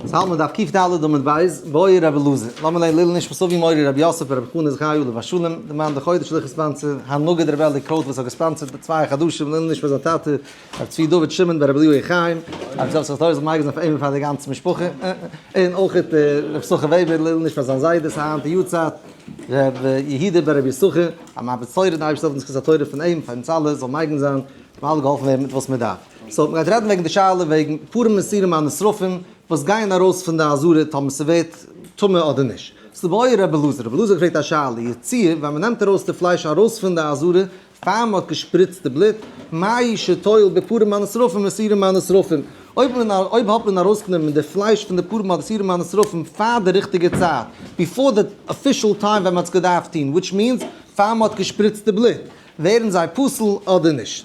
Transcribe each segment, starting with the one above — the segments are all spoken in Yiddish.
ס'האלט מען דף קד עמוד ב', בעי רבי אלעזר, לאמיר לערנען לעילוי נשמת אבי מורי רבי יוסף ברבי חנא זכרי' עליו השלום, די מאן די חודש שליח sponsor, הנגיד רבי אלי קרויט וואס האט געספאנסערט די צוויי חדשים, לעילוי נשמת זיין טאטע רבי צבי דוד שמעון ברבי אליהו חיים, רבי זאב זכותו זאל מגן זיין פאר אים און פאר די גאנצע משפחה, און אויך רבי יששכר וועבער לעילוי נשמת זיין זיידע ס'איז היינט די יארצייט, רבי יהודה ברבי יששכר, א מרביץ תורה, די אייבערשטער זאל זכות התורה פון אים פאר אונז אלע זאל מגן זיין, און אלע געהאלפן ווערן מיט וואס מען דארף. so מ'גייט רעדן וועגן די שאלה וועגן פרים ושעירים הנשרפים וואס גייען ארויס פון די עזרה טאמער ס'ווערט טמא אדער נישט. ס'איז בעי רבי אלעזר, רבי אלעזר האט געפרעגט א שאלה, יציאה, ווען מ'נעמט ארויס די פלייש ארויס פון די עזרה פאר מ'האט געשפריצט די בלוט, מהו שתועיל בפרים הנשרפים ושעירים הנשרפים, אויב מען אויב האט מען ארויסגענומען די פלייש פון די פרים אדער שעירים הנשרפים פאר די ריכטיגע צייט, before the official time ווען מ'האט עס געדארפט טון, which means פאר מ'האט געשפריצט די בלוט, ווערן זיי פסול אדער נישט?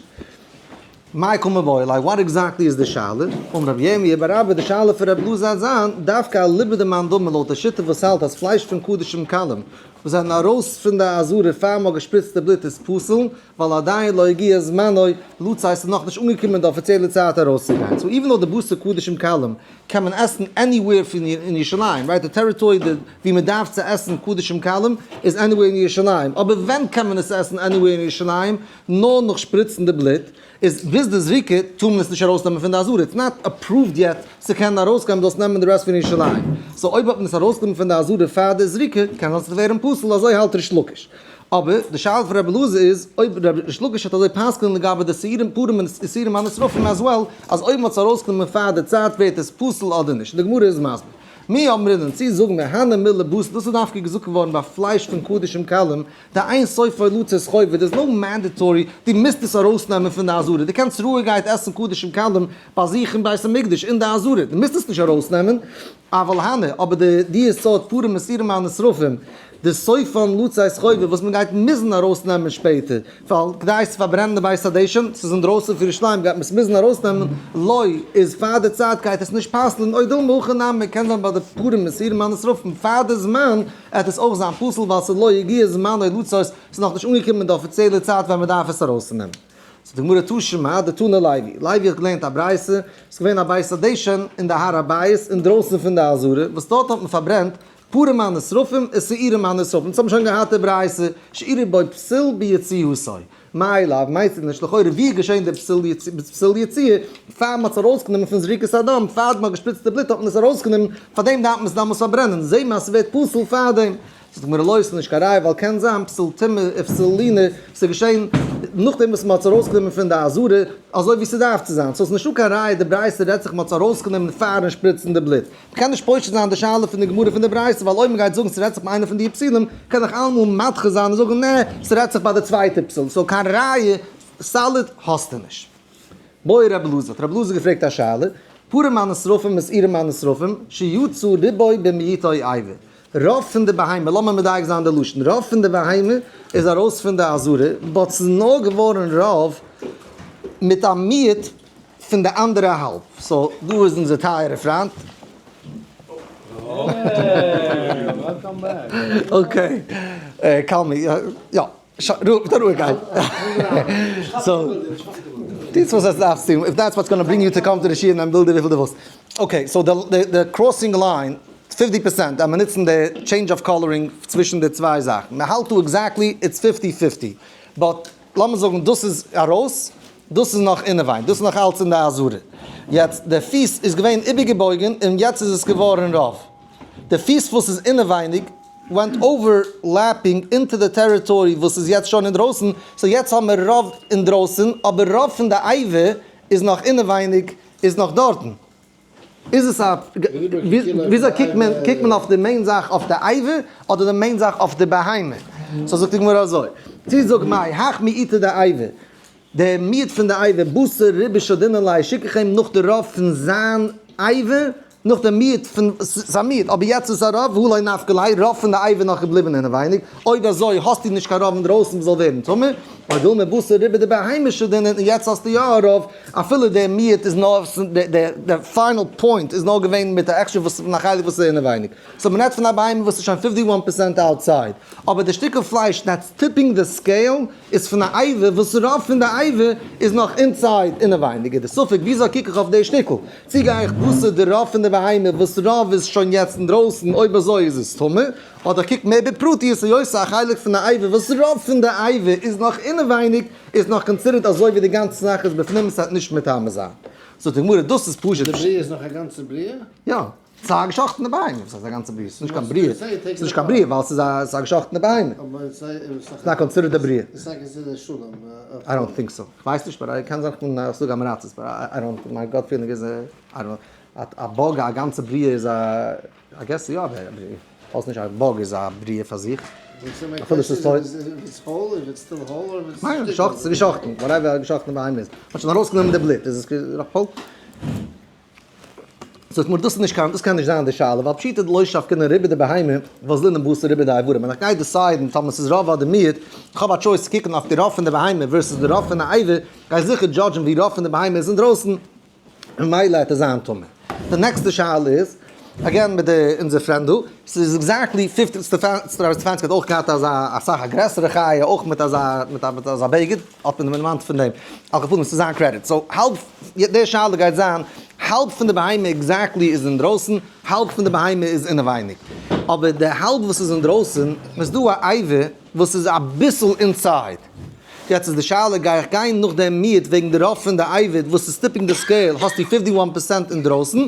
מאי קא מיבעיא ליה, what exactly איז די שאלה? אמר רבי ירמי' בר אבא, די שאלה פון רבי אלעזר זיין, דווקא אליבא דמאן דאמר לויט די שיטה וואס האלט אז פלייש פון קדשים קלים וואס זענען ארויס פון די עזרה פאר מ'האט געשפריצט די בלוט איז פסול, ווייל עדיין לא הגיע זמנו לצאת ס'איז נאכנישט אנגעקומען די אפיציעלע צייט ארויסצוגיין, so even though די בשר קדשים קלים קען מען עסן anywhere פון אין ירושלים, right? די territory די ווי מען דארף צו עסן קדשים קלים איז anywhere אין ירושלים, אבער ווען קען מען עס עסן anywhere אין ירושלים? נאר נאך שפריצן די בלוט, איז ביז די זריקה טאר מען עס נישט ארויסנעמען פון די עזרה, it's not approved yet צו קענען ארויסגיין מען זאל עס נעמען די rest פון ירושלים, so אויב האט מען עס ארויסגענומען פון די עזרה פאר די זריקה קען עס ווערן פסול, אזוי האלט ריש לקיש. אבער די שאלה פון רבי אלעזר איז אויב ריש לקיש האט אזוי פסק'נען לגבי די שעירים פרים און שעירים הנשרפים as well, אז אויב מ'האט עס ארויסגענומען פאר די צייט ווערט עס פסול אדער נישט, די גמרא איז מסביר. מי אמרינן, צי זאגן מיר, הני מילי בתר, דאס איז דווקא געזאגט געווארן ביי פלייש פון קדשים קלים, דאין סופו לצאת חובה, there's no mandatory, דו מוזט עס ארויסנעמען פון די עזרה, דו קענסט רואיגערהייט עסן קדשים קלים ביי זיך אין בית המקדש אין די עזרה, דו מוזט עס נישט ארויסנעמען, אבל הני, אבער די די סארט פרים ושעירים הנשרפים, דסופן לצאת חובה וואס מען גייט מוזן ארויסנעמען שפעטער, ווייל כדי צו פארברענען די בית הדשן, ס'איז אינדרויסן פון ירושלים גייט מען עס מוזן ארויסנעמען, לא, איז פאר די צייט גייט עס נישט פסל'ן, או דילמא הכי נמי, קען זיין ביי די פרים ושעירים הנשרפים פאר די זמן, עט עס אויך זיין פסול ווייל ס'איז לא הגיע זמנו לצאת, ס'איז נאכנישט אנגעקומען די אפיציעלע צייט ווען מען דארף עס ארויסנעמען. זאגט די גמרא תא שמע דתנא לוי, לוי האט געלערנט א ברייתא, ס'איז געווען א בית הדשן אין די הר הבית אינדרויסן פון די עזרה, וואס דארט האט מען פארברענט פרים הנשרפים ושעירים הנשרפים, אונז האבן שוין געהאט די ברייתא, שאירע בו פסול ביציאתו, מאי לאו, מיינסטו נישט לכאורה ווי איז געשען די פסול יציאה, פאר מ'האט עס ארויסגענומען פון זריקת הדם, פאר מ'האט געשפריצט די בלוט האט מען עס ארויסגענומען, פארדעם דארף מען עס דאמאלס פארברענען, זעהט מען אז ס'ווערט פסול פארדעם. זאגט די גמרא לא, ס'איז נישט קיין ראיה ווייל קען זיין פסול טומאה ופסול לינה, ס'איז געשען נאכדעם וואס מ'האט עס ארויסגענומען פון די עזרה אזוי ווי ס'דארף צו זיין, so ס'איז נישטא קיין ראיה די ברייתא רעדט זיך מ'האט עס ארויסגענומען פארן שפריצן די בלוט. מ'קען נישט פושט זיין די שאלה פון די גמרא פון די ברייתא ווייל אויב מ'גייט זאגן ס'רעדט זיך ביי איינע פון די פסולים קען איך אלעמאל מדחה זיין און זאגן נע ס'רעדט זיך ביי די צווייטע פסול so קיין ראיה solid האסטו נישט. בעי רבי אלעזר האט רבי אלעזר געפרעגט א שאלה, פרים הנשרפים ושעירים הנשרפים שיצא רובו במיעוטו אבר, רוב פון די בהמה, לאמיר מדייק זיין די לשון, רוב פון די בהמה איז ארויס פון די עזרה, but ס'איז נאר געווארן רוב מיט א מיעוט פון די אנדערע האלב, so דא איז אונזער טייערע פריינט. okay, call me, יא, רואיגקייט. so, טוטס וואס עטס דארפטס טון, if that's what's gonna bring you to come to די שיעור און בילדער וויפיל דו ווילסט. okay, so די crossing line, 50 percent, אז מיר נוצן די change of coloring צווישן די צוויי זאכן. מען האלט דא exactly it's fifty fifty. but לאמיר זאגן דאס איז ארויס, דאס איז נאך אינעוויין, דאס איז נאך אלץ אין די עזרה. יעצט די פיס איז געווען איבערגעבויגן און יעצט איז עס געווארן רוב. די פיס וואס איז אינעווייניג went overlapping into די territory וואס איז יעצט שוין אינדרויסן, so יעצט האבן מיר רוב אינדרויסן אבער רוב פון די אבר איז נאך אינעווייניג איז נאך דארטן. איז עס א, וויאזוי קוקט מען, קוקט מען אויף די main זאך אויף די אבר, אדער די main זאך אויף די בהמה? so זאגט די גמרא אזוי, צו זאג מאי הך מיעוטא דאבר, די מיעוט פון די אבר, בתר רובא שדינן ליה, שיק איך אים נאך די רוב פון זיין אבר. נאך די מיעוט פון, ס'איז א מיעוט, אבער יעצט איז עס א רוב, והא לא נפקא ליה, רוב פון די אבר נאך געבליבן אינעווייניג, אויב אזוי האסטו נישט קיין רוב אינדרויסן וואס זאל ווערן טמא, או דילמא בתר רובא דבהמה שדינן און יעצט האסטו יא א רוב, אפילו דער מיעוט איז נאר, די final point איז נאר געווען מיט א עקסטרע וואס פון א חלק וואס איז אינעווייניג. so מ'רעדט פון א בהמה וואס איז שוין 51% outside, אבער די שטיקל פלייש that's tipping the scale איז פון א אבר וואס רוב פון די אבר איז נאך inside אינעווייניג, איז די ספק וויאזוי קוק איך אויף די שטיקל? צו גיי איך בתר די רוב פון די בהמה וואס רוב איז שוין יעצט אינדרויסן אויב אזוי איז עס טמא, אדער קוק מער בפרטיות היות ס'איז א חלק פון די אבר וואס רוב פון די אבר איז נאך אינעווייניג איז נאך considered אזוי ווי די גאנצע זאך איז בפנים ס'וועט נישט מטמא זיין. זאגט די גמרא דאס איז פשוט. די בריאה איז נאך א גאנצע בריאה? יא. ס'איז א געשאכטענע בהמה, וואס הייסט א גאנצע בריאה? ס'איז נישט קיין בריאה, ס'איז נישט קיין בריאה ווייל ס'איז א געשאכטענע בהמה. ס'איז not considered א בריאה. I don't think so. כ'ווייס נישט but קען זיין כ'בין א סוג עם הארצות but I don't, my gut feeling איז I don't, א באג א גאנצע בריאה איז א, I guess יא א בריאה. האסט נישט א באג איז א בריאה פאר זיך. אפילו ס'איז טויט. כ'מיין געשאכטן, ס'איז געשאכטן, whatever א געשאכטענע בהמה איז. מ'האט שוין ארויסגענומען די בלוט, איז עס רחל? זאגט מיר דאס איז נישט קיין, דאס קען נישט זיין די שאלה, ווייל פשיטא דלא שבקינן רובא דבהמה ואזלינן בתר רובא דאיברא, ווען איך גיי decide ן טאמער ס'איז רוב אדער מיעוט, איך האב א choice צו קוקן אויף די רוב פון די בהמה versus די רוב פון די אבר, גיי איך זיכער judge ן ווי רוב פון די בהמה איז אינדרויסן, ממילא העט עס זיין טמא. די נעקסטע שאלה איז, again מיט די אונזער friend דא, ס'איז exactly fifty, סטעפאנסקי האט אויך געהאט אזא אסאך א גרעסערע חיה אויך מיט אזא מיט אזא בגד, האט מען דערמאנט פון דעם, על כל פנים ס'איז זיין credit, so האלב, די שאלה גייט זיין, האלב פון די בהמה exactly איז אינדרויסן, האלב פון די בהמה איז אינעווייניג, אבער די האלב וואס איז אינדרויסן, איז דא א אבר וואס איז אביסל inside, יעצט איז די שאלה גיי איך גיין נאך דעם מיעוט וועגן די רוב פון די אבר וואס איז tipping די scale האסטו 51% אינדרויסן,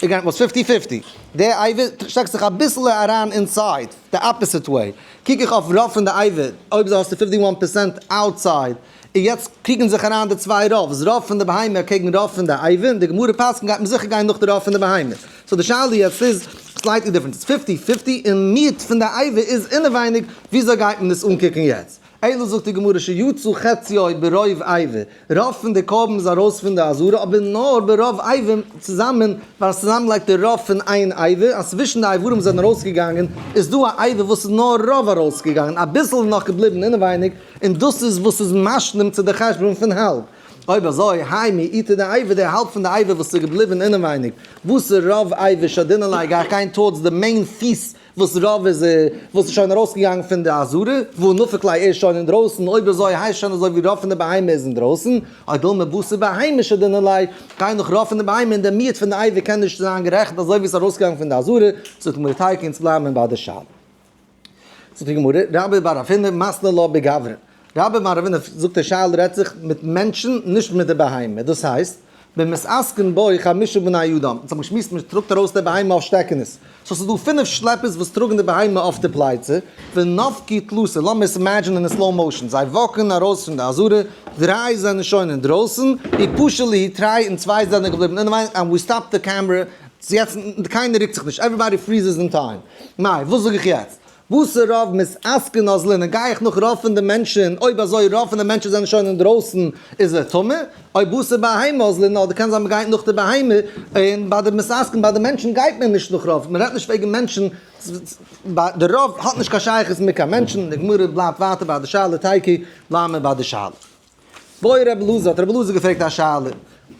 again וואס fifty fifty, די אבר שטעקט זיך אביסעלע אריין inside, די opposite way, קוק איך אויף רוב פון די אבר, אויב זיי האסטו 51% outside, און יעצט קריגן זיך אריין די צוויי רוב'ס, רוב פון די בהמה קעגן רוב פון די אבר, און די גמרא פסק'נט גייט מען זיכער גיין נאך די רוב פון די בהמה. so די שאלה יעצט איז slightly different, ס'איז fifty fifty און מיעוט פון די אבר איז אינעווייניג, וויאזוי גייט מען עס אנקוקן יעצט? אלא זאגט די גמרא שיצא חציו ברוב אבר, רוב פון די קרבן איז ארויס פון די עזרה אבער נאר ברוב אבר צוזאמען, ווייל עס צוזאמלייגט די רוב פון איין אבר, אז צווישן די אברים זענען ארויסגעגאנגען איז דא א אבר וואס איז נאר רוב ארויסגעגאנגען, אביסל איז נאך געבליבן אינעווייניג, און דאס איז וואס איז משלים צו די חשבון פון האלב. אויב אזוי, האי מיעוטא דאבר, די האלב פון די אבר וואס איז געבליבן אינעווייניג, וואס איז רוב אבר שדינן ליה גיי איך גיין towards די main פיס וואס רוב איז וואס איז שוין ארויסגעגאנגען פון די עזרה, והא נפיק ליה איז שוין אינדרויסן, אויב אזוי הייסט שוין אזוי ווי רוב פון די בהמה איז אינדרויסן, או דילמא בתר בהמה שדינן ליה, גיי נאך רוב פון די בהמה און דער מיעוט פון די אבר קען נישט זיין גערעכנט אזוי ווי עס איז ארויסגעגאנגען פון די עזרה, זאגט די גמרא תיקו אונז בלייבן ביי די שאלה. זאגט די גמרא, רבה בר רב הונא מתני לה בגברא, רבה בר רב הונא זאגט די שאלה רעדט זיך מיט מענטשן נישט מיט די בהמה, דאס הייסט, במתעסקין בו חמשה בני אדם, אונז האבן געשמועסט מען טראגט ארויס די בהמה אויף שטעקענעס, so ס'איז דא פינף שלעפערס וואס טראגן די בהמה אויף די פלייצע, ונפקי תלתא, לאמיר עס imagine ען אין slow motion, זיי walk ן ארויס פון די עזרה, דריי זענען שוין אינדרויסן, ופשו להו תרי און צוויי זענען געבליבן אינעווייניג, and we stop the camera, יעצט קיינער רוקט זיך נישט, everybody freezes in time, מאי, וואס זאג איך יעצט? בתר רוב מתעסקין אזלינן, גיי איך נאך רוב פון די מענטשן, אויב אזוי רוב פון די מענטשן זענען שוין אינדרויסן איז ער טמא, אויב בתר בהמה אזלינן, אדער קען זיין מ'גייט נאך די בהמה, און ביי די מתעסקין ביי די מענטשן גייט מען נישט נאך רוב, מ'רעדט נישט וועגן מענטשן, די רוב האט נישט קיין שייכות מיט קיין מענטשן, די גמרא בלייבט ווייטער ביי די שאלה תיקו, בלייבן מיר ביי די שאלה. בעי רבי אלעזר, האט רבי אלעזר געפרעגט א שאלה,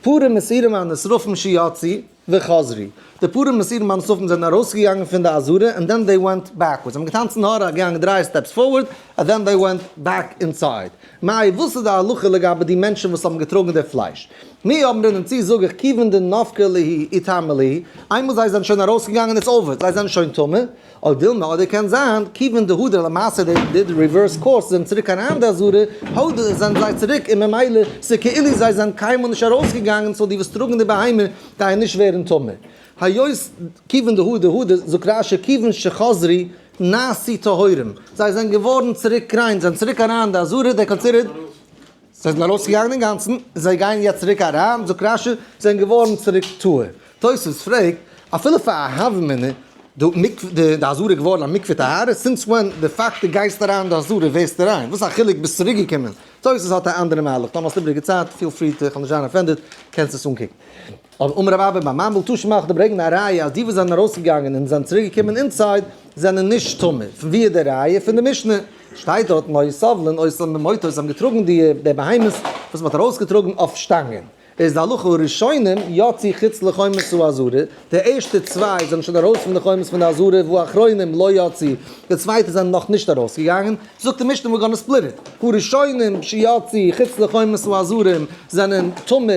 פרים ושעירים הנשרפים שיצאו וחזרו, די פרים ושעירים הנשרפים זענען ארויסגעגאנגען פון די עזרה and then they went backwards, זיי האבן געטאנצן הארא, געגאנגען דריי steps forward, and then they went back inside. מאי, וואס איז די הלכה לגבי די מענטשן וואס האבן געטראגן די פלייש? מי אמרינן צי זאג איך כיוון דנפקי להו איטמי להו, איינמאל זיי זענען שוין ארויסגעגאנגען it's over, זיי זענען שוין טמא, או דילמא אדער קען זיין כיוון דהדור למעשה they did reverse course זענען צוריק אריין די עזרה הודו זענען זיי צוריק און ממילא ס'כאילו זיי זענען קיינמאל נישט ארויסגעגאנגען so די וואס טראגן די בהמה גייען נישט ווערן טמא היות כיוון דהדור הודו זאגט רש"י כיוון שחזרו נעשו טהורים זיי זענען געווארן צוריק ריין זענען צוריק אריין די עזרה they considered זיי זענען ארויסגעגאנגען אינגאנצן זיי גייען יעצט צוריק אריין זאגט רש"י זיי זענען געווארן צוריק טהור. תוספות פרעגט, אפילו פאר א הוה אמינא, די מקווה, די עזרה איז געווארן א מקווה טהרה, since when די פאקט דו גייסט אריין אין די עזרה ווערסטו ריין? וואס א חילוק ביסט צוריק געקומען? תוס' האט א אנדערע מהלך, טאמער האסט איבעריגע צייט, feel free to, כ'וועל נישט זיין offended, קענסט עס אנקוקן. אבער אמר רב אבא בר ממל תא שמע כ'דיר ברענגען א ראיה אז די וואס זענען ארויסגעגאנגען און זענען צוריק געקומען inside זענען נישט טמא, פון ווי איז די ראיה? פון די משנה שטייט דארט היו סובלין אותן במוטות, זיי האבן געטראגן די בהמות וואס מ'האט ארויסגעטראגן אויף שטאנגען. איז די הלכה הראשונים יצאו חוץ לחומות העזרה, די ערשטע צוויי זענען שוין ארויס פון די חומות פון די עזרה והאחרונים לא יצאו, די צווייטע זענען נאך נישט ארויס געגאנגען, זאגט די משנה we're gonna split it, הראשונים שיצאו חוץ לחומות העזרה זענען טמא,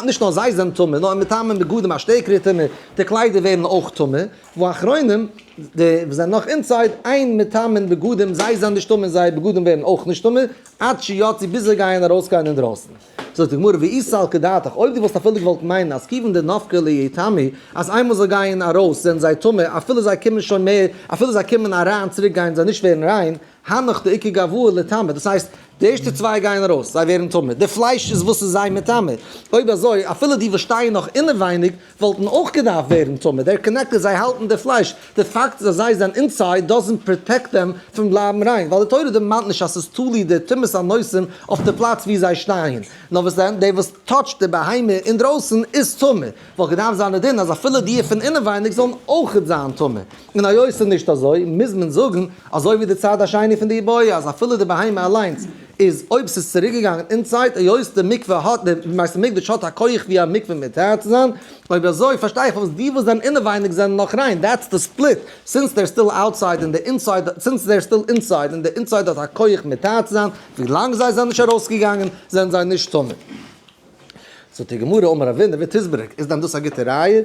נישט נאר זיי זענען טמא, נאר ומטמאין בגדים א שטערקערע טומאה, די קליידער ווערן אויך טמא, והאחרונים, די וואס זענען נאך inside, אין מטמאין בגדים, זיי זענען נישט טמא און זייער בגדים ווערן אויך נישט טמא, עד שיצאו ביז זיי גייען ארויסגיין אינדרויסן. זאגט די גמרא ואי סלקא דעתך, אויב דו וואלסט אפילו געוואלט מיינען אז כיוון דנפקי ליה איטמאו, אז איינמאל זיי גייען ארויס זענען זיי טמא, אפילו זיי קומען שוין מער, אפילו זיי קומען אריין צוריק גייען זיי נישט ווערן ריין, הנך דאיכא גואי ליטמאו, דאס הייסט, די ערשטע צוויי גייען ארויס, זיי ווערן טמא, די פלייש איז וואס איז זיי מטמא, אויב אזוי אפילו די וואס שטייען נאך אינעווייניג וואלטן אויך געדארפט ווערן טמא, they're connected, זיי האלטן די פלייש, די פאקט אז זיי זענען inside doesn't protect them פון בלייבן ריין, ווייל די תורה דערמאנט נישט אז ס'איז תלוי די טומאת הנותאים אויף די פלאץ ווי זיי שטייען, נאר וואס דען, דער וואס touch ט די בהמה אינדרויסן איז טמא, וואלט געדארפט זיין די דין אז אפילו די פון אינעווייניג זאלן אויכעט זיין טמא, און היות ס'איז נישט אזוי מוז מען זאגן אזוי ווי די צד השני פון די איבעיא אז אפילו די בהמה אליינס איז אויב ס'איז צוריקגעגאנגען inside היות די מקווה האט די בית המקדש האט א כח ווי א מקווה מטהר צו זיין, אויב אזוי פארשטיי איך פארוואס די וואס זענען אינעווייניג זענען נאך ריין, that's the split, since they're still outside און די inside, since they're still inside און די inside האט א כח מטהר צו זיין, ווילאנג זיי זענען נישט ארויסגעגאנגען זענען זיי נישט טמא. זאגט די גמרא אמר רבינא ותסברא, איז דען דאס א גוטע ראיה?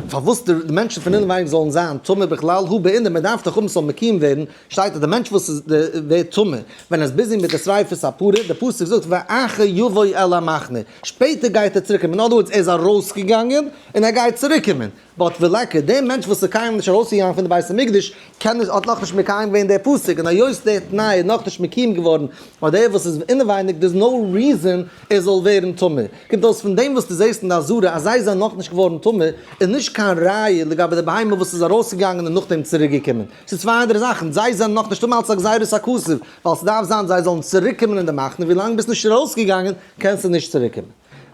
פארוואס די מענטשן פון אינעווייניג זאלן זיין טמא בכלל הא בעינא, מען דארף דאך האבן ס'זאל מקוים ווערן, שטייט אז די מענטש וואס איז ווערט טמא ווען ער איז busy מיט די שריפת הפרה, די פסוק זאגט ואחר יבוא אל המחנה, שפעטער גייט ער צוריק קומען, in other words ער איז ארויסגעגאנגען און ער גייט צוריק קומען, but וליכא, דער מענטש וואס איז קיינמאל נישט ארויסגעגאנגען פון די בית המקדש, קען נישט, האט נאכנישט מקיים געווען דער פסוק, און היות דער תנאי איז נאכנישט מקוים געווארן ביי דער וואס איז אינעווייניג, there's no reason ער זאל ווערן טמא. קומט אויס פון דעם וואס דו זעסט אין די עזרה אז זיי זענען נאכנישט געווארן טמא, איז נישט קיין ראיה לגבי די בהמה וואס איז ארויסגעגאנגען און נאכדעם צוריקגעקומען. ס'איז צוויי אנדערע זאכן, זיי זענען נאכנישט טמא אלס א גזירת הכתוב, ווייל ס'דארף זיין זיי זאלן צוריקקומען אין די מחנה, ווילאנג ביסט נישט ארויסגעגאנגען קענסטו נישט צוריקקומען.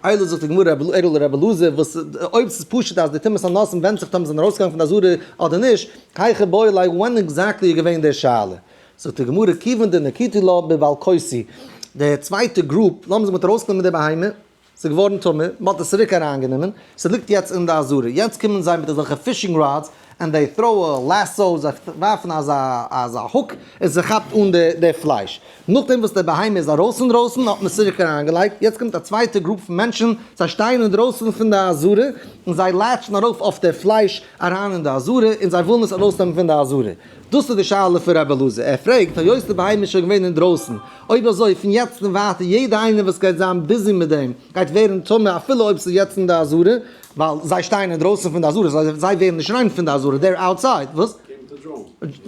אלא זאגט די גמרא אלא לרבי אלעזר וואס אויב ס'איז פשוט אז די טומאת הנותאים ווענדט זיך טאמער זיי זענען ארויסגעגאנגען פון די עזרה אדער נישט, היכי בעי ליה when exactly איז געווען די שאלה? זאגט די גמרא כיוון דנקיטו לה בבלכותי, די צווייטע group, לאמיר זאגן מ'האט ארויסגענומען די בהמה, ס'איז געווארן טמא, מ'האט עס צוריק אריינגענומען, ס'ליגט יעצט אין די עזרה, יעצט קומען זיי מיט אזעלכע fishing rods, and they throw a lasso, זיי ווארפן אזא אזא hook, און ס'כאפט אן די די פלייש. נאכדעם וואס די בהמה איז ארויס אינדרויסן האט מען עס צוריק אריינגעלייגט, יעצט קומט א צווייטע group פון מענטשן, זיי שטייען אינדרויסן פון די עזרה, און זיי לאטשן ארויף אויף די פלייש אריין אין די עזרה, און זיי ווילן עס ארויסנעמען פון די עזרה. דאס איז די שאלה פון רבי אלעזר, ער פרעגט, היות די בהמה איז שוין געווען אינדרויסן, אויב אזוי פון יעצט און ווייטער יעדע איינער וואס גייט זיין busy מיט דעם גייט ווערן טמא אפילו אויב ס'איז יעצט אין די עזרה, ווייל זיי שטייען אינדרויסן פון די עזרה, זיי ווערן נישט ריין פון די עזרה, they're outside, וואס?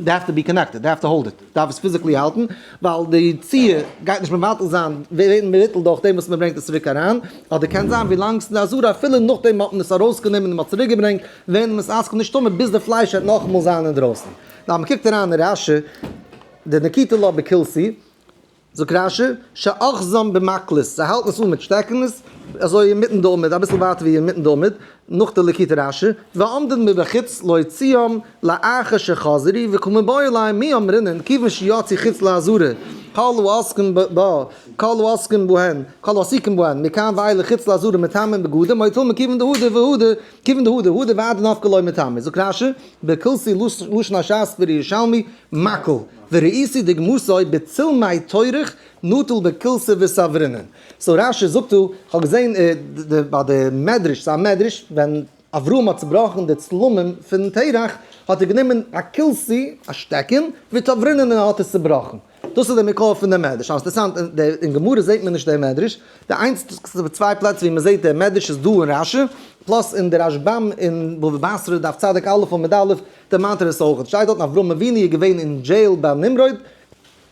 They have to be connected, they have to hold it, דארף עס physically האלטן, ווייל די יציאה גייט נישט מבטל זיין, ווערן מבוטל דורך דעם וואס מ'ברענגט עס צוריק אריין, אדער קען זיין ווילאנג ס'איז אין די עזרה אפילו נאכדעם האט מען עס ארויסגענומען און מ'האט צוריקגעברענגט, ווערן מתעסקים נישט טמא ביז די פלייש וועט נאכאמאל זיין אינדרויסן. נאר מ'קוקט אריין אין רשי, די נקיטה לה בקילסי, זאגט רשי, שאוחזם במקלות, זיי האלטן עס אן מיט שטעקענעס, אזוי אינמיטן די עמוד, אביסל ווייטער ווי אינמיטן די עמוד, נאך די ליקוטי רשי, ועומדין מבחוץ להוציאם לאחר שחזרו וקא מיבעי ליה מי אמרינן כיוון שיצאו חוץ לעזרה, כל העוסקים בה, כל העוסקים בהן, כל העסוקים בהן, מכאן ואילך חוץ לעזרה מטמאין בגדים, או תלמא כיוון דהדר והדר, כיוון דהדר הדר ועד דנפקא לא מטמא, זאגט רשי, בקילסי לשון הש"ס ורירושלמי, מקל, וראיתי דוגמתו בצלמי תורך נטול בקילסי וסברינן. so רשי זאגט דא, כ'האב געזען ביי די מדרש, ס'איז א מדרש, ווען אברהם האט צובראכן די צלמים פון תרח, האט ער גענומען א קילסי, א שטעקן, ותברינן און ער האט עס צובראכן. דאס איז די מקור פון די מדרש. אינטערעסאנט, אין גמרא זעט מען נישט די מדרש, די איינציגסטע צוויי פלעצער ווי מען זעט די מדרש איז דא אין רשי, plus אין די רשבם אין בבא בתרא דף צדיק א' עמוד א' דערמאנט ער עס אויך. שטייט דארטן אברהם אבינו איז געווען אין jail ביי נמרוד,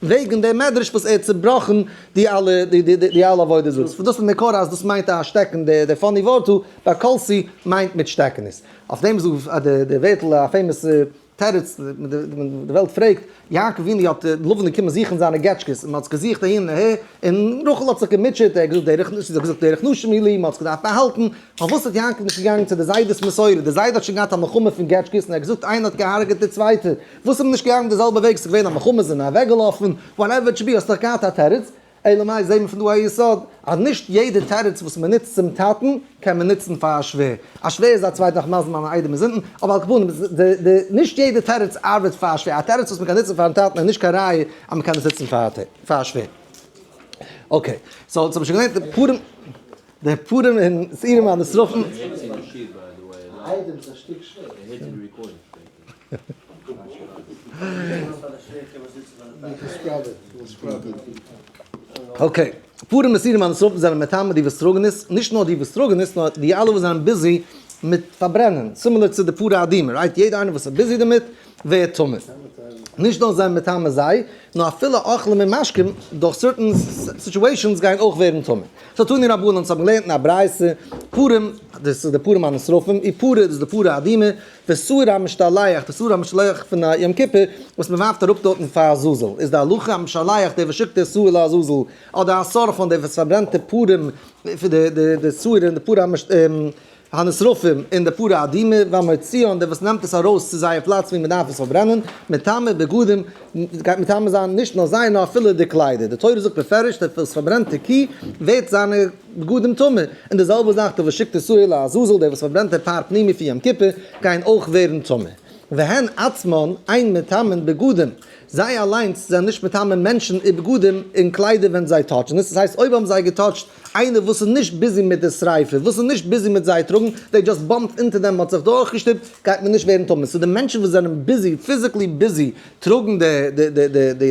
וועגן די מדרש וואס ער האט צובראכן די אלע די אלע עבודה זרות. פון דאס איז מקור אז דאס מיינט א שטעקן, די funny ווארט דא ביי קלסי מיינט מיט שטעקענעס. אויף דעם זאגט די ווערטל א famous. תירוץ, די וועלט פרעגט, יעקב אבינו האט לבן געקומען זוכן זיינע געטשקעס, און מען האט עס געזוכט אהין און אהער, און רחל האט זיך געמוטשעט, ער האט געזאגט דרך, זי האט געזאגט דרך נשים היא לי, מען האט עס געדארפט באהאלטן, פארוואס האט יעקב נישט געגאנגען צו די זיידע'ס מסורה, די זיידע האט שוין געהאט א מלחמה פון געטשקעס און ער האט געזאגט איינער האט געהארגעט די צווייטע, וואס איז מען נישט געגאנגען די זעלבע וועג, ס'איז געווען א מלחמה זענען אוועקגעלאפן, whatever it should be, האסט דאך געהאט א תירוץ, אלא מאי זעהט מען פון דא א יסוד, אז נישט יעדע תירוץ וואס מען נוצט צום טאטן, קען מען נוצן פאר א שווער. א שווער איז א צווייטע נאך מזל מיינע איידעם איז אונטן, אבער על כל פנים, די די נישט יעדע תירוץ ארבעט פאר א שווער. א תירוץ וואס מען קען נוצן פארן טאטן איז נישט קיין ראיה אז מען קען עס נוצן פאר א שווער. okay, so אונז האבן שוין געלערנט די פרים, די פרים און שעירים הנשרפים. okay, פרים ושעירים הנשרפים זענען מטמא די וואס טראגן עס, נישט נאר די וואס טראגן עס, נאר די אלע וואס זענען busy מיט פארברענען, similar צו די פרה אדומה, right? יעדער איינער וואס איז busy דערמיט ווערט טמא. נישט נאר זענען מטמא זיי, נאר אפילו אוכלים און משקים דורך certain situations גייען אויך ווערן טמא. so תנו רבנן, אונז האבן געלערנט אין א ברייתא, פרים, דאס איז די פרים הנשרפים, ופרה, דאס איז די פרה אדומה, ושעיר המשתלח, די שעיר המשתלח פון א יום כיפור, וואס מען ווארפט אראפ דארטן פאר עזאזל, איז די הלכה המשלח דער וואס שיקט די שעיר לעזאזל, אדער השורף דער וואס פארברענט די פרים, די שעיר און די פרה הנשרפים און די פרה אדומה, והמוציאן דער וואס נעמט עס ארויס צו זייער פלאץ ווי מען דארף עס פארברענען, מטמא בגדים, גייט מטמא זיין נישט נאר זיי נאר אפילו די קליידער, די תורה זאגט בפירוש דער וואס פארברענט די קי ווערט זיינע בגדים טמא, און די זעלבע זאך דער וואס שיקט די שעיר לעזאזל, דער וואס פארברענט די פר פנימי פון יום כיפור, גייען אויך ווערן טמא. והן עצמן אין מטמאין בגדים, זיי אליינס זענען נישט מטמא מענטשן ובגדים און קליידער ווען זיי touch ן עס, דאס הייסט אויב האבן זיי גע touch ט איינער וואס איז נישט busy מיט די שריפה, וואס איז נישט busy מיט זיי טראגן, they just bumped into them, מ'האט זיך דורכגעשטופט, גייט מען נישט ווערן טמא. so די מענטשן וואס זענען busy, physically busy, טראגן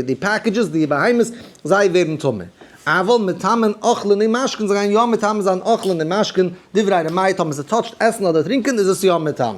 די packages, די בהמות, זיי ווערן טמא. אבל מטמאין אוכלין ומשקין, זיי גייען יא מטמא זיין אוכלין און משקין, דברי ר' מאיר, טאמער ס' touch ט עסן אדער טרינקען איז עס יא מטמא.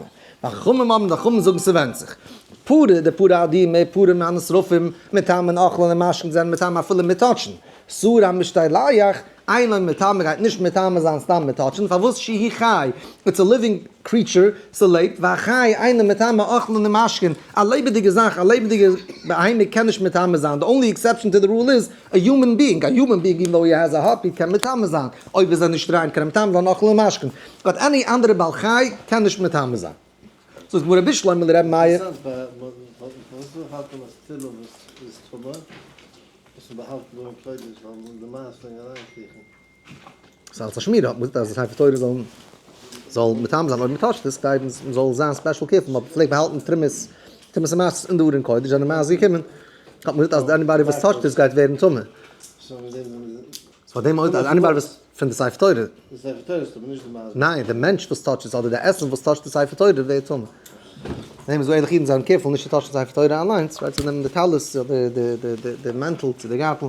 וחכמים אומרים, די חכמים זאגן ס'ווענדט זיך. פרה, די פרה אדומה, פרים הנשרפים, מטמאין אוכלין ומשקין זענען מטמא אפילו מיט touch ן. שעיר המשתלח, אינו מטמא גייט נישט מטמא זיין סתם מיט touch ן, פארוואס שהוא חי, it's a living creature, ס'לעבט, והחי אינו מטמא אוכלין ומשקין, א לעבעדיגע זאך, א לעבעדיגע בהמה קען נישט מטמא זיין, די only exception to the rule איז א human being, א human being even though he has a heartbeat קען מטמא זיין, אויב איז ער נישט ריין קען ער מטמא זיין אוכלין ומשקין, but any אנדערע בעל חי קען נישט מטמא זיין. זאגט גמרא בשלמא לר' מאיר. פארוואס האלט מען אז תפילה איז טמא? וואס מען באהאלט דא אין קודש ווייל די מייז פלעגן אריינקריכן. ס'איז אלס א שמירה האט מען געזאגט אז די ספר תורה זאל זאל מטמא זיין אויב מען touch ט עס כדי מען זאל זיין special careful, מען פלעגט באהאלטן תרומות תרומות ומעשרות אין די ארון קודש זענען מייז געקומען האט מען געזאגט אז anybody וואס touch ט עס גייט ווערן טמא. סאו דעם אויב אז anybody וואס פון די ספר תורה. די ספר תורה איז טמא נישט די מייז. ניין די מענטש וואס touch ט עס אדער די עסן וואס touch ט די ספר תורה ווערט טמא. דעם איז דא ערליכע אידן זענען careful נישט צו touch ן ספר תורה אליינס, right, זיי נעמען די טלית אדער די מענטל צו די גארטל.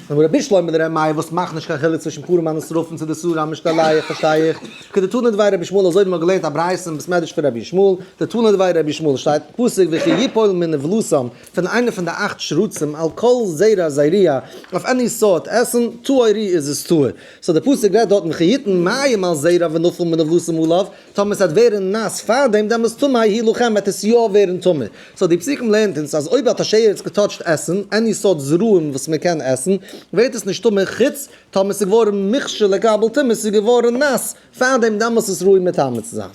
און רבי שלמה דער ר' מאיר וואס מאכט נישט קיין חילוק צווישן פרים הנשרפים צו די שעיר המשתלח פארשטיי איך, כדתנא דבי רבי ישמעאל אזוי ווי מ'האט געלערנט א ברייתא אין בית מדרש פון רבי ישמעאל, דתנא דבי רבי ישמעאל שטייט פסוק וכי יפול מנבלתם פון איינע פון די אכט שרצים על כל זרע זרוע אויף any סארט עסן, טהור איז עס טהור. so די פסוק רעדט דארטן וכי יתן מים על זרע ונפל מנבלתם עליו, טאמער ס'וועט ווערן נאס פארדעם דעמאלס טמא הוא לכם וועט עס יא ווערן טמא. so די פסוקים לערנט אונז אז אויב האט א שרץ גע touch ט עסן, any סארט זרעים וואס מען קען עסן, ווערט עס נישט טמא חוץ טאמער ס'איז געווארן מוכשר לקבל טומאה, ס'איז געווארן נאס פארדעם דעמאלס איז ראוי מטמא צו זיין.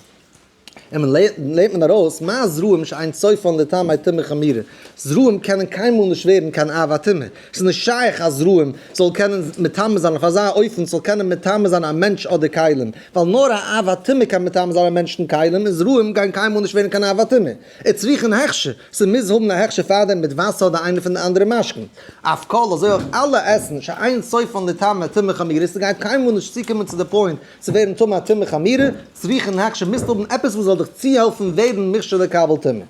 און מען לערנט מען ארויס מה זרעים שאין סופן לטמא טומאה חמורה, זרעים קענען קיינמאל נישט ווערן קיין אב הטומאה, ס'איז נישט שייך אז זרעים זאל קענען מטמא זיין אויף אזא אופן ס'זאל קענען מטמא זיין א מענטש אדער כלים, ווייל נאר א אב הטומאה קען מטמא זיין א מענטש און כלים, און זרעים גייען קיינמאל נישט ווערן קיין אב הטומאה. וצריכין הכשר, ס'מוז האבן א הכשר פארדעם מיט וואסער אדער איינע פון די אנדערע משקין. אף כל, אזוי אויך אלע עסן שאין סופן לטמא טומאה חמורה, ס'גייט קיינמאל נישט צוקומען צו די point צו ווערן טמא א טומאה חמורה, צריכין הכשר מוזט האבן עפעס וואס זאל דיך צוהעלפן ווערן מוכשר לקבל טומאה.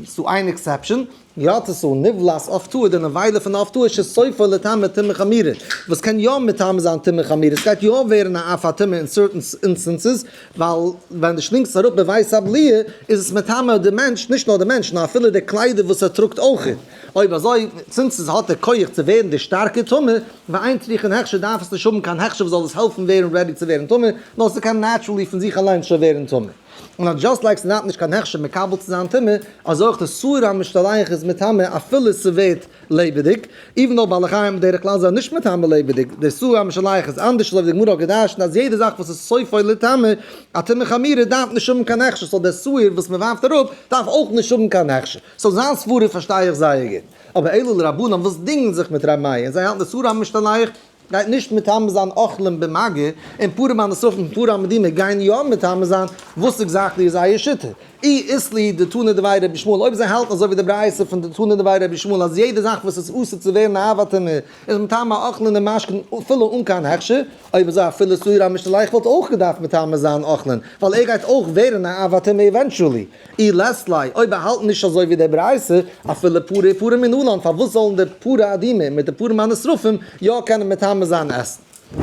ס'דא איין exception, יצתה נבלת עוף טהור, די נבילה פון עוף טהור שסופו לטמא טומאה חמורה, וואס קען יא מטמא זיין טומאה חמורה, ס'גייט יא ווערן א אב הטומאה אין certain instances, ווייל ווען דו שלינגסט אראפ בבית הבליעה איז עס מטמא די מענטש, נישט נאר די מענטש נאר אפילו די קליידער וואס ער טראגט אויך. אויב אזוי, since עס האט די כח צו ווערן די שטארקע טומאה, ואין צריכין הכשר דארף עס נישט האבן קיין הכשר וואס זאל עס העלפן ווערן ready צו ווערן טמא, נאר ס'קען naturally פון זיך אליינס שוין ווערן טמא. און אז just like ס'דארף נישט קיין הכשר מקבל צו זיין טומאה, אזוי אויך די שעיר המשתלח איז מטמא אפילו ס'ווערט לעבעדיג, even though בעלי חיים בדרך כלל זענען נישט מטמא לעבעדיג, די שעיר המשתלח איז אנדערש אזוי ווי די גמרא האט געדרשנט אז יעדע זאך וואס איז סופו לטמא, א טומאה חמורה דארף נישט האבן קיין הכשר, so דער שעיר וואס מ'ווארפט אראפ דארף אויך נישט האבן קיין הכשר, so זיין סברה פארשטיי איך זייער גוט. אבער אלו לרבנן וואס דינגן זיך מיט ר' מאיר און זיי האלטן די שעיר המשתלח גייט נישט מטמא זיין אוכלים במגע, און פרים הנשרפים און פרה המדומה גייען יא מטמא זיין, וואס exactly איז זייער שיטה? אי אית להו דתנא דבי רבי ישמעאל, אויב זיי האלטן אזוי ווי די ברייתא פון דתנא דבי רבי ישמעאל אז יעדע זאך וואס איז אסור צו ווערן א אב הטומאה איז מטמא אוכלין און משקין אפילו אן קיין הכשר, אויב אזוי אפילו שעיר המשתלח וואלט אויך געדארפט מטמא זיין אוכלין, ווייל ער גייט אויך ווערן א אב הטומאה eventually. אי לית להו, אויב ער האלט נישט אזוי ווי די ברייתא, אפילו פרה ופרה מנלן, פארוואס זאלן די פרה אדומה מיט די פרים הנשרפים יא קענען מטמא זיין עסן?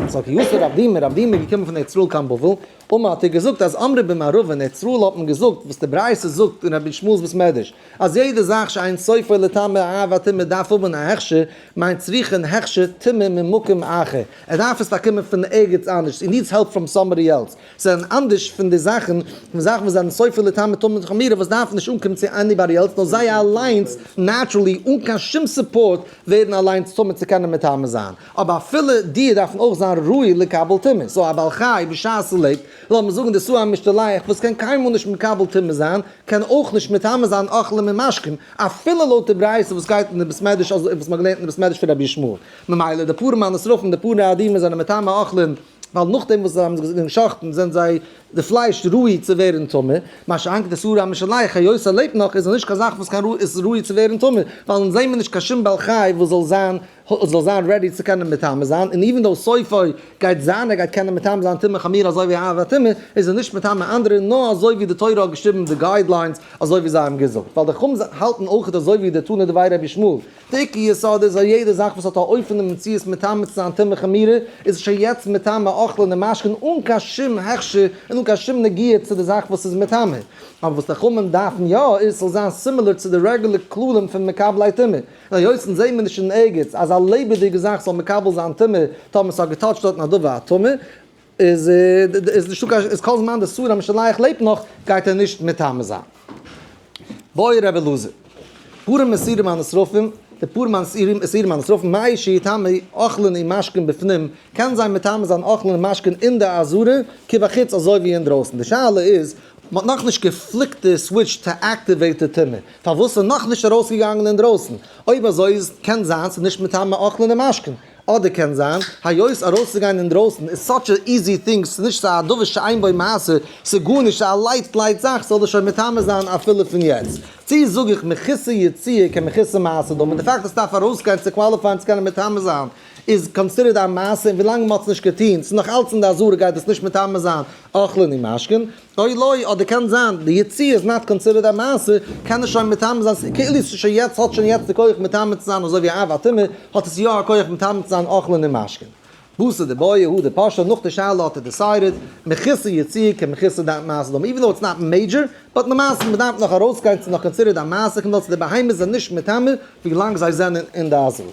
סאו כי אתא רב דימי, רב דימי איז געקומען פון ארץ ישראל קיין בבל, אמר האט ער געזאגט אז אמרי במערבא אין ארץ ישראל האט מען געזאגט וואס די ברייתא זאגט אין רבי ישמעאל'ס בית מדרש, אז יעדע זאך שאין סופו לטמא אב הטומאה דארף האבן א הכשר, מיינט צריכין הכשר טומאה ממקום אחר, ער דארף עס באקומען פון ערגעץ אנדערש, he needs help from somebody else. זענען אנדערש פון די זאכן, פון זאכן וואס זענען סופו לטמא טומאה חמורה וואס דארפן נישט אנקומען צו anybody else נאר זיי אליינס naturally אן קיין שום support ווערן אליינס טמא צו קענען מטמא זיין, אבער אפילו די דארפן אויך זיין ראוי לקבל טומאה, so א בעל חי בשעת ס'לעבט, לאמיר זאגן די שעיר המשתלח וואס קען קיינמאל נישט מקבל טומאה זיין, קען אויך נישט מטמא זיין אוכלים און משקים, אפילו לויט די ברייתא וואס גייט אין די בית מדרש אזוי וואס מ'האט געלערנט אין די בית מדרש פון רבי ישמעאל, ממילא די פרים הנשרפים די פרה אדומה זענען מטמא אוכלים. ווייל נאכדעם וואס זיי האבן זיך געשחט'ן זענען זיי די פלייש ראוי צו ווערן טמא, מה שאין כן די שעיר המשתלח היות ער לעבט נאך איז ער נישט קיין זאך וואס קיין איז ראוי צו ווערן טמא, ווייל אונז זעהן מיר נישט קיין שום בעל חי וואס זאל זיין זאל זיין ready צו קענען מטמא זיין, און even though סופו גייט זיין ער גייט קענען מטמא זיין טומאה חמורה אזוי ווי אב הטומאה, איז ער נישט מטמא אנדערע נאר אזוי ווי די תורה האט געשריבן די guidelines אזוי ווי זיי האבן געזאגט, ווייל די חכמים האלטן אויכעט אזוי ווי די תנא דבי רבי ישמעאל. די יסוד איז אז יעדע זאך וואס האט א אופן אין מציאות מטמא צו זיין טומאה חמורה איז שוין יעצט מטמא אוכלין און משקין אן קיין שום הכשר און אן קיין שום נגיעה צו די זאך וואס איז מטמא. אבער וואס די חכמים דארפן יא איז ס'זאל זיין similar צו די רעגולער כללים פון מקבלי טומאה. און היות אונז זעהן מיר נישט אין ערגעץ אז א לעבעדיגע זאך זאל מקבל זיין טומאה טאמער ס'האט געטאטשט דארטן א דבר הטמא איז איז נישטא קיין איז כל זמן די שעיר המשתלח לעבט נאך גייט ער נישט מטמא זיין. בעי רבי אלעזר. פרים ושעירים הנשרפים, די פרים ושעירים הנשרפים, מהו שיטמאו אוכלין ומשקין בפנים, קען זיי מטמא זיין אוכלין און משקין אין די עזרה, כבחוץ אזוי ווי אינדרויסן. די שאלה איז, מען האט נאכנישט געפליקט די switch to activate די טומאה, פארוואס איז נאכנישט ארויסגעגאנגען אינדרויסן? אויב אזוי איז קען זיין ס'איז נישט מטמא אוכלין און משקין. אדער קען זיין, היות ארויסצוגיין אינדרויסן איז such a easy thing, ס'איז נישט ס'איז א דבר שאין בו מעשה, ס'איז גארנישט, ס'איז א light light זאך, ס'זאל דאס שוין מטמא זיין אפילו פון יעצט. צי זאג איך מחוסר יציאה כמחוסר מעשה דמי, די פאקט אז ס'דארף ארויסגיין צו qualify ען צו קענען מטמא זיין איז considered א מעשה און ווילאנג מ'האט עס נישט געטון, ס'איז נאך אלץ אין די עזרה גייט עס נישט מטמא זיין אוכלין און משקין. אוי לא, אדער קען זיין די יציאה איז not considered א מעשה, קען עס שוין מטמא זיין, ס'איז כאילו ס'איז שוין יעצט האט שוין יעצט די כח מטמא צו זיין אזוי ווי אב הטומאה האט עס יא א כח מטמא צו זיין אוכלין און משקין. בתר דבעיא הדר פשטה, נאך די שאלה האט ער decided, מחוסר יציאה כמחוסר מעשה דמי, even though it's not major, but למעשה מ'דארף נאך ארויסגיין ס'איז נאך considered א מעשה, קומט אויס די בהמות זענען נישט מטמא ווילאנג זיי זענען אין די עזרה.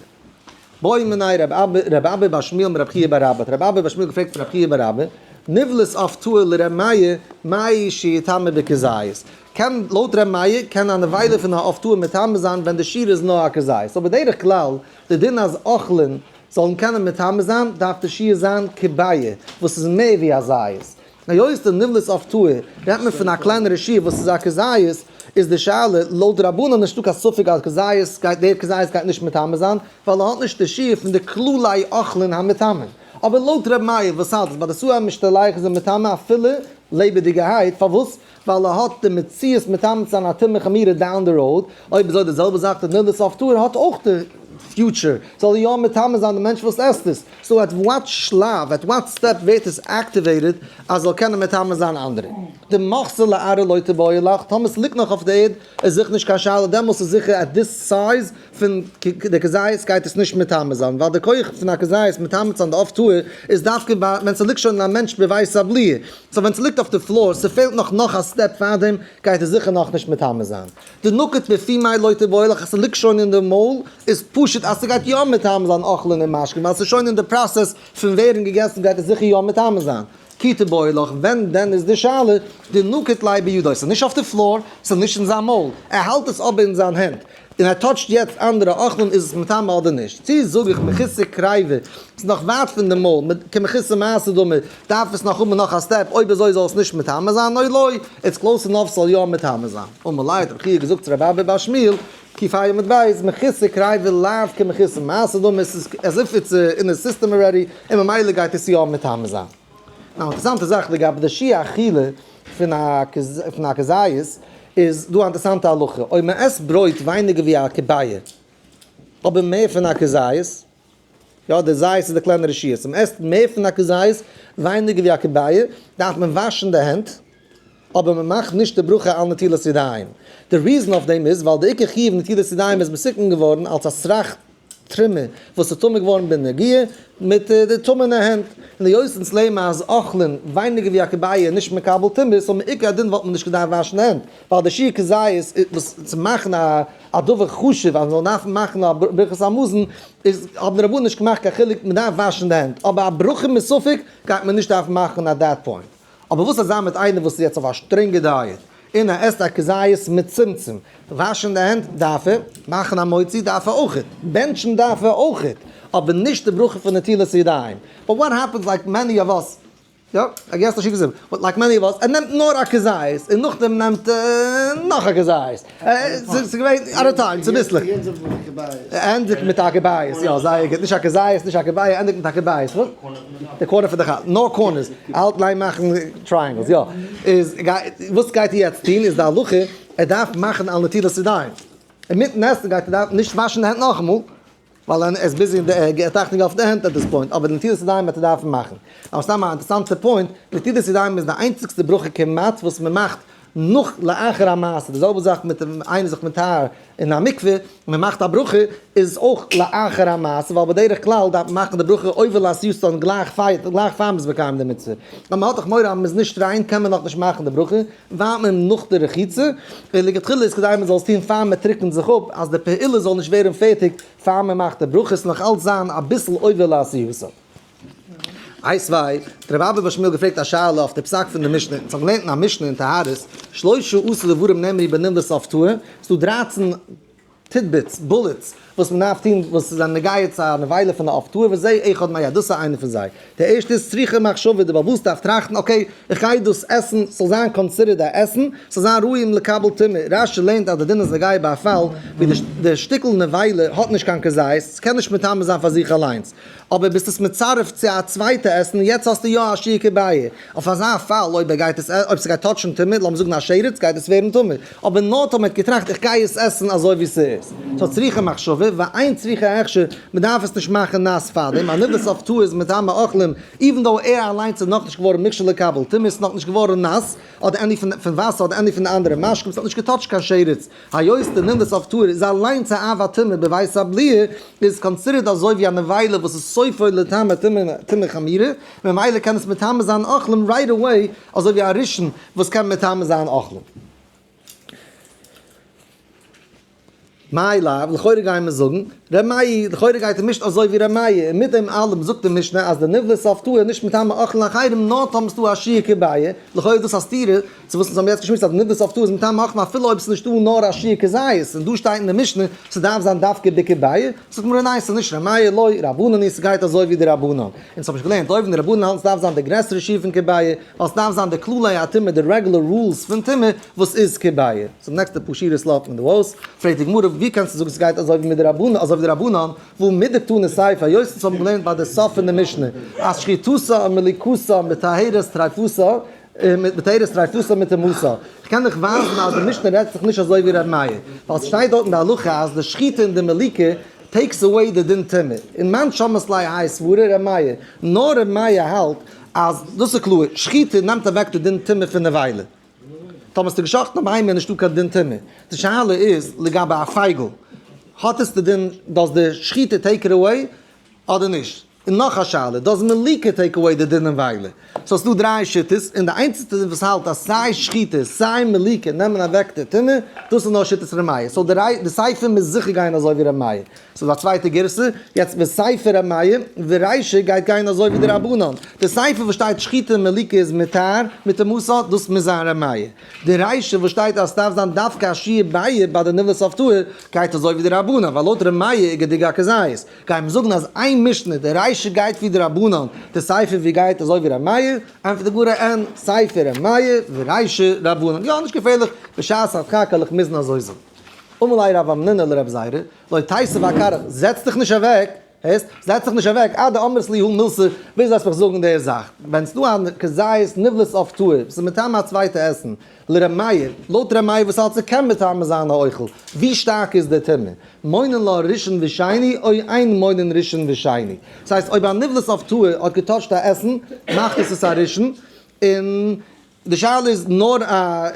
בעא מיניה רב אבא בר שמואל מרב חייא בר אבא, האט רב אבא בר שמואל געפרעגט פון רב חייא בר אבא, נבלת עוף טהור לר' מאיר, מהו שיטמא בכזית? קען, לויט ר' מאיר, קען א נבילה פון א עוף טהור מטמא זיין ווען די שיעור איז נאר א כזית, אבער בדרך כלל, די דין אז אוכלין זאלן קענען מטמא זיין, דארף די שיעור זיין כביעה, וואס איז מער ווי א זית. היות די נבלת עוף טהור רעדט מען פון א קלענערע שיעור וואס איז א כזית, איז די שאלה, לויט די רבנן נישטא קיין ספק אז כזית גייט דער כזית גייט נישט מטמא זיין, ווייל ער האט נישט די שיעור פון די כללי אוכלין המטמאין. אבער לויט ר' מאיר וואס האלט אז ביי די שעיר המשתלח איז ער מטמא אפילו לעבעדיגערהייט, פארוואס? ווייל ער האט די מציאות מטמא צו זיין א טומאה חמורה down the road, אויב אזוי די זעלבע זאך די נבלת עוף טהור האט אויך די future, זאל ער יא מטמא זיין די מענטש וואס עסט עס, so at what שלב, at what step ווערט עס activated אז זאל קענען מטמא זיין אנדערע? דמחתא לארעא לא תיבעי לך, טאמער ס'ליגט נאך אויף די ערד איז זיכער נישט קיין שאלה, דעמאלס איז זיכער at this size פון די כזית גייט עס נישט מטמא זיין, ווייל די כח פון א כזית מטמא צו זיין די עוף טהור איז דווקא ביי ווען ס'ליגט שוין אין א מענטש בבית הבליעה, so ווען ס'ליגט אויף די floor, ס'פעלט נאך נאך א step פארדעם, גייט עס זיכער נאכנישט מטמא זיין. דנקיט בפומיה לא תיבעי לך אז ס'ליגט שוין אין די מויל, איז פשוט אז ס'גייט יא מטמא זיין אוכלין און משקין, ווייל ס'איז שוין אין די process פון ווערן געגעסן גייט עס זיכער יא מטמא זיין. כי תבואי לך, ווען דען איז די שאלה, דנקיט ליה בידו, ס'איז נישט אויף די floor, ס'איז נישט אין זיין מויל, ער האלט עס אבער אין זיין הענט, און ער touch ט יעצט אנדערע אוכלים איז עס מטמא אדער נישט? צו זאג איך מחוסר קריבה, ס'איז נאך ווייט פון די מויל, כמחוסר מעשה דמי, דארף עס נאך האבן נאך א step, אויב אזוי זאל עס נישט מטמא זיין, או לא, it's close enough ס'זאל יא מטמא זיין. אמר ליה האט רבי חייא געזאגט צו רבי אבא בר שמואל, ק"ה עמוד ב', מחוסר קריבה לאו כמחוסר מעשה דמי, ס'איז as if it's in the system already, און ממילא גייט עס יא מטמא זיין. א אינטערעסאנטע זאך לגבי די שיעור אכילה פון א כזית, איז דא א אינטערעסאנטע הלכה, אויב מען עסט ברויט ווייניגער ווי א כביעה, אבער מער פון א כזית, יא די זית איז די קלענערע שיעור, סאו מען עסט מער פון א כזית, ווייניגער ווי א כביעה, דארף מען וואשן די הענט, אבער מען מאכט נישט די ברכה על נטילת ידיים. די reason אויף דעם איז ווייל די עיקר חיוב נטילת ידיים איז מתוקן געווארן אלס א סרך תרומה וואס איז טמא געווארן בנגיעה מיט די טמא'נע הענט, און היות אונז לערנען אז אוכלין ווייניגער ווי א כביעה איז נישט מקבל טומאה, so מעיקר הדין וואלט מען נישט געדארפט וואשן די הענט, ווייל די שיעור כזית וואס צו מאכן א דבר חשוב אז מען זאל דארפן מאכן א ברכת המזון איז האבן די רבנן נישט געמאכט קיין חילוק מען דארף וואשן די הענט, אבער א ברכה מספק גייט מען נישט דארפן מאכן at that point. אבער וואס איז זיין מיט איינער וואס איז יעצט אויף א שטרענגע diet, און ער עסט א כזית מצומצם, וואשן די הענט דארף ער, מאכן א מוציא דארף ער אויכעט, בענטשן דארף ער אויכעט, אבער נישט די ברכה פון נטילת ידיים. But what happens like many of us, יא, I guess דאס איז but like many of us, ער נעמט נאר א כזית, און נאכדעם נעמט ער נאך א כזית. ס'איז געווען at a time, צוביסלעך. ענדיגט מיט א כביעה, יא זייער גוט, נישט א כזית, נישט א כביעה, ענדיגט מיט א כביעה, וואס? די corner פון די חלה, נאר corners, האלט ליין מאכן triangles, יא. איז וואס גייט ער יעצט טון, איז די הלכה, ער דארף מאכן על נטילת ידיים. אינמיטן עסן גייט ער דארפן נישט וואשן די הענט נאכאמאל, ווייל ער איז busy אין די ער טראכט נישט אויף די הענט at this point, אבער נטילת ידיים וועט ער דארפן מאכן. אבער סתם א אינטערעסאנטע point, נטילת ידיים איז די איינציגסטע ברכה כמעט וואס מען מאכט נאך לאחר המעשה, די זעלבע זאך מיט איינער זיך מטהר אין א מקווה, מען מאכט א ברכה איז עס אויך לאחר המעשה, ווייל בדרך כלל דארף מען מאכן די ברכה עובר לעשייתן גלייך פאר גלייך פאר מען איז מקיים די מצוה, אבער מען האט דאך מורא אז מען איז נישט ריין קען מען נאכנישט מאכן די ברכה, ווארט מען נאך די רחיצה, און לכתחילה איז כדאי מען זאל עס טון פאר מען טריקענט זיך אפ, אז די פעולה זאל נישט ווערן פערטיג פאר מען מאכט די ברכות, נאך אלץ זיין אביסל עובר לעשייתן. איתיביה, האט רב אבא בר שמואל געפרעגט א שאלה אויף די פסק פון די משנה, אונז האבן געלערנט אין א משנה אין טהרות, שלשה עשר דברים נאמרו בנבלת עוף טהור, ס'איז דא דרייצן tidbits, bullets, וואס מען דארף טון וואס איז א נוגע צו א נבילה פון א עוף טהור, וזה אחד מהם, דאס איז איינע פון זיי. די ערשטע איז צריכה מחשבה, די בעל הבית דארף טראכטן, okay, איך גיי דאס עסן, ס'זאל זיין considered א עסן, ס'זאל זיין ראויים לקבל טומאה. רש"י לערנט אז די דין איז נוגע ביי א פאל ווי די שטיקל נבילה האט נישט קיין כזית, ס'קען נישט מטמא זיין פאר זיך אליינס. אבער ביסט עס מצרף צו א צווייטע עסן, יעצט האסטו יא א שיעור כביעה. אויף אזא פאל אויב ער גייט עס, אויב ס'גייט touch ן טומאה, לאמיר זאגן א שרץ, גייט עס ווערן טמא. אבער נאר טאמער ער האט געטראכט איך גיי עס עסן אזוי ווי ס'איז. ס'האט צריכה מחשבה, ואין צריכה הכשר, מ'דארף עס נישט מאכן נאס פארדעם, א נבלת עוף טהור איז מטמא אוכלים, even though ער אליינס איז נאכנישט געווארן מוכשר לקבל טומאה, איז נאכנישט געווארן נאס, אדער any פון וואסער אדער any פון די אנדערע משקים, ס'האט נישט גע touch ט קיין שרץ. היות די נבלת עוף טהור איז אליינס א אב הטומאה בבית הבליעה, איז considered אזוי ווי א נבילה וואס איז סופו לטמא טומאה חמורה, ממילא קען עס מטמא זיין אוכלים right away, אזוי ווי א ראשון וואס קען מטמא זיין אוכלים. מאי לאו, לכאורה גייען מיר זאגן, ר' מאיר, לכאורה גייט די משנה אזוי ווי ר' מאיר, און מיט דעם אלעם זאגט די משנה אז די נבלת עוף טהור איז נישט מטמא אוכלים אחרים נאר טאמער ס'דא א שיעור כביעה, לכאורה איז דאס א סתירה צו וואס אונז האבן יעצט געשמועסט אז נבלת עוף טהור איז מטמא אוכלים אפילו אויב ס'איז נישטא נאר א שיעור כזית, און דא שטייט אין די משנה ס'דארף זיין דווקא בכביעה, זאגט מרן ניין ס'איז נישט ר' מאיר לא רבנן היא ס'גייט אזוי ווי די רבנן, אונז האבן שוין געלערנט אויבן די רבנן האלטן ס'דארף זיין די גרעסערע שיעור פון כביעה, ווייל ס'דארף זיין די כללי הטומאה די regular rules פון טומאה וואס איז כביעה. צום נעקסטע פאר שורות לאזט מען דא אויס, פרעגט די גמרא ווי קענסטו זאגן ס'גייט אזוי ווי מיט די רבנן אזוי ווי די רבנן והא מדקתני סיפא היות אונז האבן געלערנט ביי די סוף פון די משנה אז שחיטתה ומליקתה מטהרת טריפתה מטהרת טריפתה מטומאתה, איך קען דיך ווייזן אז די משנה רעדט זיך נישט אזוי ווי ר' מאיר, ווייל ס'שטייט דארט אין די הלכה אז די שחיטה און די מליקה takes away די דין טומאה, און מאן שמעת ליה האי סברא ר' מאיר, נאר ר' מאיר האלט אז דאס איז קלאר, שחיטה נעמט אוועק די דין טומאה פון נבילה. טאמער האסטו געשחט'ן א בהמה איז נישטא קיין דין טומאה. די שאלה איז לגבי א פייגל, האט עס די דין, does די שחיטה take it away אדער נישט? און נאך א שאלה, does מליקה take away די דין נבילה? so ס'דא דריי שיטות, און די איינציגסטע וואס האלט אז סיי שחיטה סיי מליקה נעמען אוועק די טומאה, דאס איז נאר שיטת ר' מאיר. so די סיפא מוז זיכער גיין אזוי ווי ר' מאיר. ס'איז א צווייטע גירסא, יעצט וסיפא ר' מאיר, ורישא גייט גיין אזוי ווי די רבנן. די סיפא וואס שטייט שחיטה און מליקה איז מטהר מטומאתה, דאס מוז זיין ר' מאיר. די רישא וואס שטייט אז ס'דארף זיין דווקא א שיעור ביעא ביי די נבלת עוף טהור, גייט אזוי ווי די רבנן, ווייל לויט ר' מאיר איז געדיגע א כזית. גייען מיר זאגן אז איין משנה, די רישא גייט ווי די רבנן, די סיפא ווי גייט אזוי ווי ר' מאיר, ענטפערט די גמרא אין, סיפא ר' מאיר ורישא רבנן. יא, נישט געפערליך, בשעת הדחק וועל איך מוזן אזוי זאגן. אמר ליה רב המנונא לרב זירא, לא תיתיב אכרעך, זעץ דיך נישט אוועק, הערסט? זעץ דיך נישט אוועק, עד דאמרת לי הא מילתא, ביז וועסט מיך זאגן די זאך. ווען ס'דא א כזית נבלת עוף טהור, וואס איז מטמא א צווייטע עסן, לר' מאיר, לויט ר' מאיר וואס האלט ס'קען מטמא זיין א אוכל, ווי שטארק איז די טומאה? מונין לה ראשון ושני או אין מונין ראשון ושני? ס'הייסט אויב א נבלת עוף טהור האט געטאטשט א עסן, מאכט עס עס א ראשון, און די שאלה איז נאר א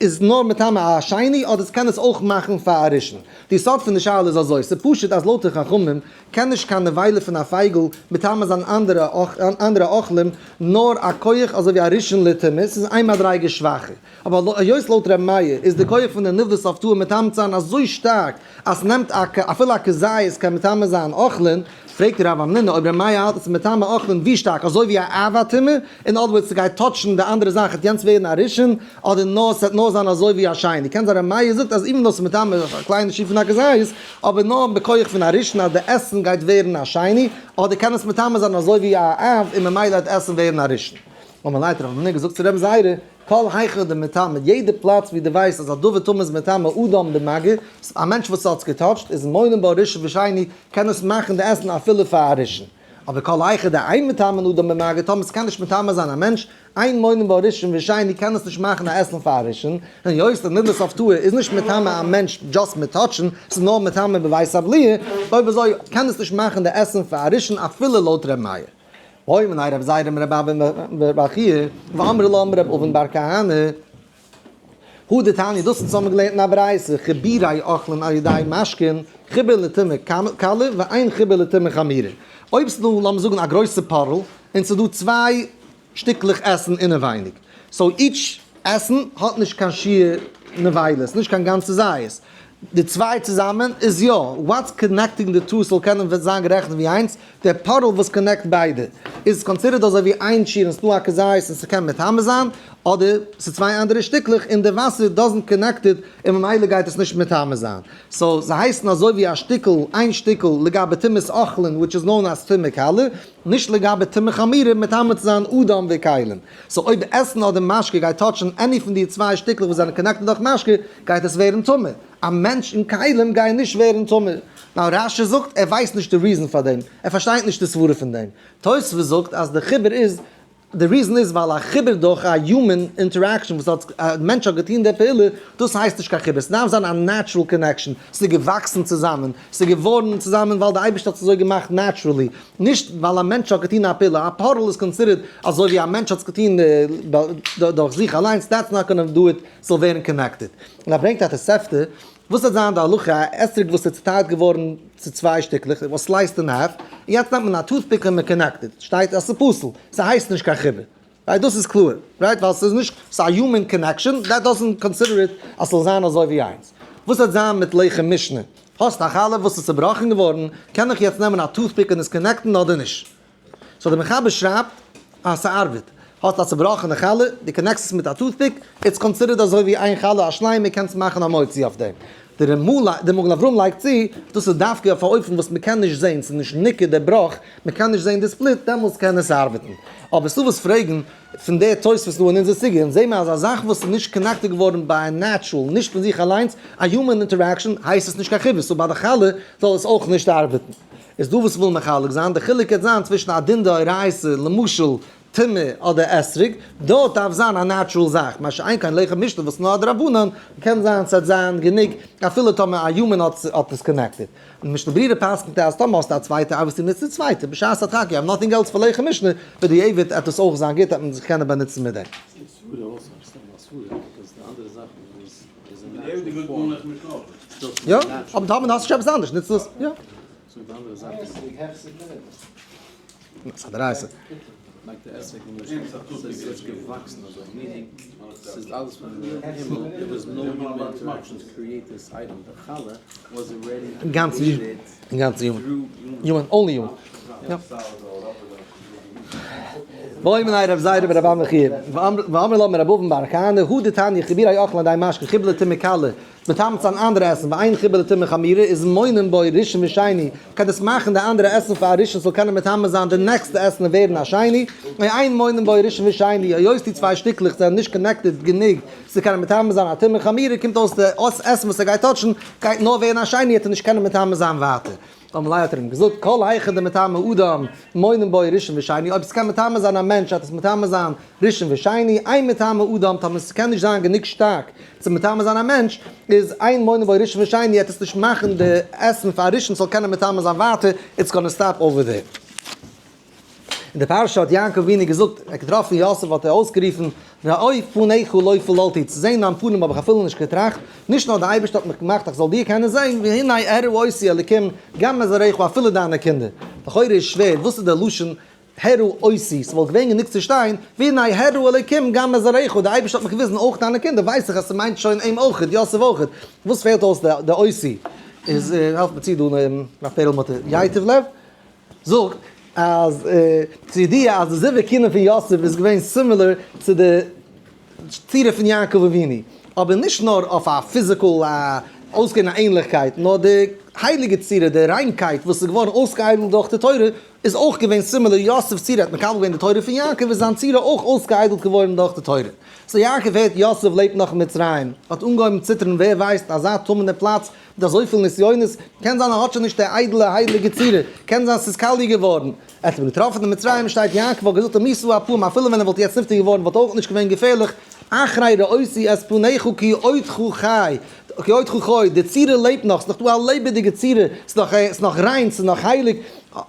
איז נאר מטמא א שני אדער עס קען עס אויך מאכן פאר א ראשון? די סוד פון די שאלה איז אזוי, ס'איז פשוט אז לויט די חכמים קען נישט קיין נבילה פון א פייגל מטמא זיין אנדערע אנדערע אוכלים נאר א כח אזוי ווי א ראשון לטומאה, ס'איז איין מדריגה שוואכער. אבער היות לויט ר' מאיר איז די כח פון די נבלת עוף טהור מטמא צו זיין אזוי שטארק אז ס'נעמט א אפילו א כזית קען מטמא זיין אוכלין, פרעגט רב המנונא אויב ר' מאיר האלט אז ס'איז מטמא אוכלין ווי שטארק אזוי ווי א אב הטומאה, אין other words ס'גייט טאטשן די אנדערע זאך וועט יענץ ווערן א ראשון, אדער נאר ס'וועט נאר זיין אזוי ווי א שני, קען זיין ר' מאיר זאגט אז even though ס'איז מטמא א קליינע שיעור פון א כזית, אבער נאר בכח פון א ראשון אז די עסן גייט ווערן א שני, אדער קען עס מטמא זיין אזוי ווי א אב און ממילא וועט עסן ווערן א ראשון. אמר ליה האט רב המנונא געזאגט צו רבי זירא, כל היכא דמטמא, יעדע פלאץ ווי דו ווייסט אז א דבר טמא איז מטמא אדם במגע, א מענטש וואס האט עס געטאטשט, איז מונין בו ראשון ושני, קען עס מאכן די עסן אפילו פאר א ראשון. אבער כל היכא דאין מטמאין אדם במגע, טאמער ס'קען נישט מטמא זיין א מענטש, אין מונין בו ראשון ושני, קען עס נישט מאכן א עסן פאר א ראשון, און היות די נבלת עוף טהור איז נישט מטמא א מענטש just מיט טאטשן, ס'איז נאר מטמא בבית הבליעה, אויב אזוי קען עס נישט מאכן די עסן פאר א ראשון אפילו לויט ר' מאיר. בעו מיניה רב זירא מרב אבא בר חייא, ואמרי לה מרב אבין בר כהנא, הא דתניא, דאס אונז האבן געלערנט אין א ברייתא, חיבורי אוכלין על ידי משקין, חיבור לטומאה קלה ואין חיבור לטומאה חמורה. אויב ס'דא לאמיר זאגן א גרויסע פארל, און ס'דא צוויי שטיקלעך עסן אינעווייניג, so each עסן האט נישט קיין שיעור נבילות, נישט קיין גאנצע זית, די צוויי צוזאמען איז יא, what's connecting די two ס'זאל קענען זיין גערעכנט ווי איינס, די פארל וואס connect ביידע איז considered אזוי ווי איין שיעור און ס'דא א כזית און ס'קען מטמא זיין, אדער ס'איז צוויי אנדערע שטיקלעך און די וואסער doesn't connect it און ממילא גייט עס נישט מטמא זיין. so זיי הייסן אזוי ווי א שטיקל, איין שטיקל לגבי טומאת אוכלין which is known as טומאה קלה, נישט לגבי טומאה חמורה מטמא צו זיין אדם וכלים. so אויב עסן אדער משקה גייט טאטשן any פון די צוויי שטיקלעך וואס זענען connected דורך משקה גייט עס ווערן טמא. א מענטש און כלים גייען נישט ווערן טמא. נאר רש"י זאגט ער ווייסט נישט די reason פאר דעם, ער פארשטייט נישט די סברה פון דעם. תוספות זאגט אז די חיבור איז, די reason איז ווייל א חיבור דורך א human interaction וואס האט א מענטש האט געטון די פעולה, דאס הייסט נישט קיין חיבור, ס'דארף זיין א natural connection, ס'איז געוואקסן צוזאמען, ס'איז געווארן צוזאמען ווייל די אייבערשטער האט עס אזוי געמאכט naturally, נישט ווייל א מענטש האט געטון א פעולה, א פארל איז considered אזוי ווי א מענטש האט עס געטון דורך זיך אליינס, that's not gonna do it ס'זאל ווערן connected. און ער ברענגט א תוספתא, וואס וועט זיין די הלכה, א אתרוג וואס איז צוטיילט געווארן צו צוויי שטיקלעך, it was sliced in half, און יעצט נעמט מען א toothpick און מען connect it, שטייט אז ס'איז פסול, ס'הייסט נישט קיין חיבור, right? דאס איז קלאר, right? ווייל ס'איז נישט, ס'איז א human connection, that doesn't consider it אז ס'זאל זיין אזוי ווי איינס. וואס וועט זיין מיט לחם משנה? האסט א חלה וואס איז צובראכן געווארן, קען איך יעצט נעמען א toothpick און עס connect ן אדער נישט? so דער מחבר שרייבט אז ס'ארבעט. האסט א צובראכענע חלה, דו connect סט עס מיט א toothpick, it's considered אזוי ווי איין חלה א שלימה, קענסט מאכן א מוציא אויף דעם. דער מגן אברהם לייגט צו, דאס איז דווקא אויף א אופן וואס מ'קען נישט זען, ס'איז נישט ניכר דער בראך, מ'קען נישט זען די split, דעמאלטס קען עס ארבעטן. אבער ס'דא וואס פרעגן, פון די תוספות דא אין אונזער סוגיא, אונז זעהן מיר אז א זאך וואס איז נישט connected געווארן by א natural, נישט פון זיך אליינס, א human interaction, הייסט עס נישט קיין חיבור, so ביי די חלה זאל עס אויך נישט ארבעטן. איז דא וואס ווילן מחלק זיין, די חילוק קען זיין צווישן א דין דאורייתא, למשל טומאה אדער אתרוג, דארט דארף זיין א natural זאך, מה שאין כן לחם משנה וואס נאר א דרבנן, קען זיין ס'וועט זיין גענוג אפילו טאמער א human האט עס connected. און משנה ברורה פסק'נט אז טאמער האסטו א צווייטע obviously נוצט די צווייטע, בשעת הדחק you have nothing else פאר לחם משנה, בדיעבד עט עס אויך זיין גוט עט מען זיך קענען באנוצן מיט דעם. יא, אבער טאמער האסט נישט עפעס אנדערש נוץ דאס, יא. ס'איז א דאורייתא. אינגאנצן human, only human. יא. בעו מיניה רב זירא מרב אמי חייא, ואמרי לה מרב אבין בר כהנא, הא דתניא חיבורי אוכלין על ידי משקה חיבור לטומאה קלה, מטמא צו אן אנדערע עסן, ואין חיבור לטומאה חמורה, איז מונין בו ראשון ושני, קען דאס מאכן די אנדערע עסן פאר א ראשון ס'זאל קענען מטמא זיין די next ע עסן און ווערן א שני, או אין מונין בו ראשון ושני, היות די צוויי שטיקלעך זענען נישט connected גענוג צו קענען מטמא זיין א טומאה חמורה, קומט אויס די עסן וואס ער גייט touch ן גייט נאר ווערן א שני, ער וועט נישט קענען מטמא זיין ווייטער. אמר ליה האט ער אים געזאגט, כל היכא דמטמא אדם מונין בו ראשון ושני, אויב ס'קען מטמא זיין א מענטש וועט עס מטמא זיין ראשון ושני, אין מטמא אדם, טאמער ס'קען נישט זיין גענוג שטארק צו מטמא זיין א מענטש, איז אין מונין בו ראשון ושני, וועט עס נישט מאכן די עסן פאר א ראשון ס'זאל קענען מטמא זיין ווייטער, it's gonna stop over there. אין די פרשה האט יעקב אבינו געזאגט, ער האט געטראפן יוסף האט ער אויסגערופן, ראה פניך לא פללתי, צו זען דיין פנים האב איך אפילו נישט געטראכט, נישט נאר דער אייבערשטער האט מיך געמאכט איך זאל דיר קענען זען, והנה הראה אותי אלקים גם את זרעך אפילו דיינע קינדער. לכאורה איז שווער, וואס איז דער לשון הראה אותי, ס'וואלט געווען גענוג צו שטיין, והנה הראה אלקים גם את זרעך, דער אייבערשטער האט מיך געוויזן אויך דיינע קינדער, ווייס איך אז ס'מיינט שוין אים אויכעט, יוסף אויכעט, וואס פעלט אויס די אותי? איז העלפט מיר צו דא ר' פערלמוטער, ייטב לב? זאגט אז צו ידיעה אז די זיווג כהונה פון יוסף איז געווען similar צו די צורה פון יעקב אבינו, אבער נישט נאר אויף א physical אויסגעזען א ענליכקייט, נאר די הייליגע צורה, די ריינקייט וואס איז געווארן אויסגעאיידלט דורך די תורה, איז אויך געווען similar, יוסף'ס צורה האט מקבל געווען די תורה פון יעקב, איז זיין צורה אויך אויסגעאיידלט געווארן דורך די תורה. so יעקב הערט יוסף לעבט נאך אין מצרים, האט אנגעהויבן ציטערן ווער ווייסט אזא טמא'נע פלאץ, מיט אזויפיל נסיונות, קען זיין ער האט שוין נישט די איידעלע הייליגע צורה, קען זיין ס'איז קאליע געווארן. ער האט אים געטראפן אין מצרים, שטייט יעקב האט געזאגט אמות הפעם אפילו ווען ער וואלט יעצט נפטר געווארן וואלט אויך נישט געווען געפערליך, אחרי ראותי את פניך כי עודך חי, כי עודך חי, די צורה לעבט נאך, ס'איז נאך דא א לעבעדיגע צורה, ס'איז נאך ריין, ס'איז נאך הייליג,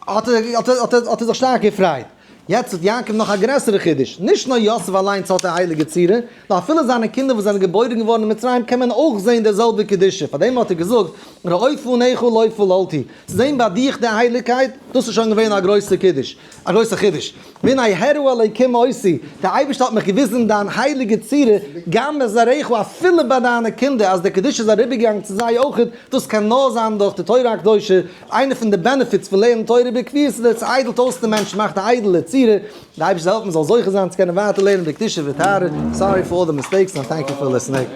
האט ער זיך שטארק געפרייט. יעצט האט יעקב נאך א גרעסערע חידוש, נישט נאר יוסף אליינס האט א הייליגע צורה, נאר אפילו זיינע קינדער וואס זענען געבוירן געווארן אין מצרים קען מען אויך זען די זעלבע קדושה, פארדעם האט ער געזאגט, ראה פניך לא פללתי, צו זען ביי דיך די הייליגקייט, דאס איז שוין געווען א גרויסע קידוש, א גרויסע חידוש. והנה הראה אלוקים אותי, דער אייבערשטער האט מיך געוויזן דיין הייליגע צורה, גם את זרעך, אפילו ביי דיינע קינדער, אז די קדושה איז אריבערגעגאנגען צו זיי אויך, דאס קען נאר זיין דורך די תורה הקדושה, איינע פון די benefits פון לערנען תורה בקביעות איז עס איידלט אויס די מענטש, מאכט א איידעלע צורה, די אייבערשטער זאל העלפן מ'זאל זוכה זיין צו קענען ווייטער לערנען בקדושה וטהרה, sorry for all the mistakes and thank you for listening.